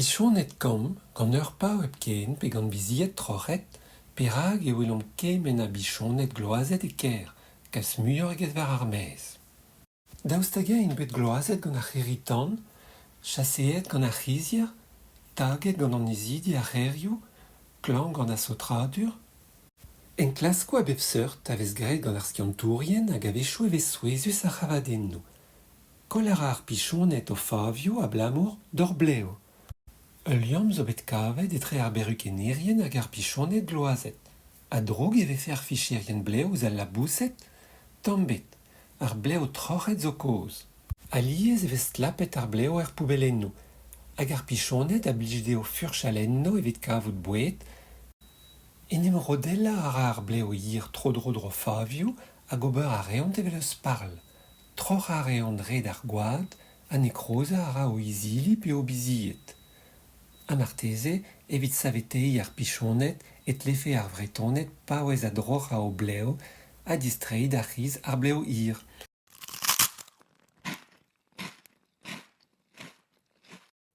Pichoned kamm, gant ur pav hepken pe gant bizied troc'het : perak e welomp kement a bichoned gloazet e kêr, kalz muioc'h eget war ar maez ? Daoust hag-eñ int bet gloazet gant ar c'hirri-tan ? Chaseet gant ar c'hizhier ? Taget gant annezidi ar c'hêrioù ? Klañv gant ar saotradur ? Enklaskoù a bep seurt a vez graet gant ar skiantourien hag a-wechoù e vez souezhus ar c'havadennoù. Koll a ra ar pichoned o favioù abalamour d'hor blev. Ul liamm zo bet kavet etre ar berukennerien hag ar pichoned gloazet. Ha drouk e vefe ar ficherien-blev ouzh al laboused ? Tamm ebet. Ar blev troc'het zo kaoz. Alies e vez stlapet ar blev er poubellennoù hag ar pichoned a blij dezho furchal enno evit kavout boued. En em rodellañ a ra ar blev hir tro-dro d'o favioù hag ober a reont evel ur sparl. Troc'hañ a reont red ar gwad ha nekrozañ a ra o izili pe o bizied. Ha marteze, evit saveteiñ ar pichoned e tlefe ar Vretoned paouez a droc'hañ o blev ha distreiñ da c'hiz ar blev hir.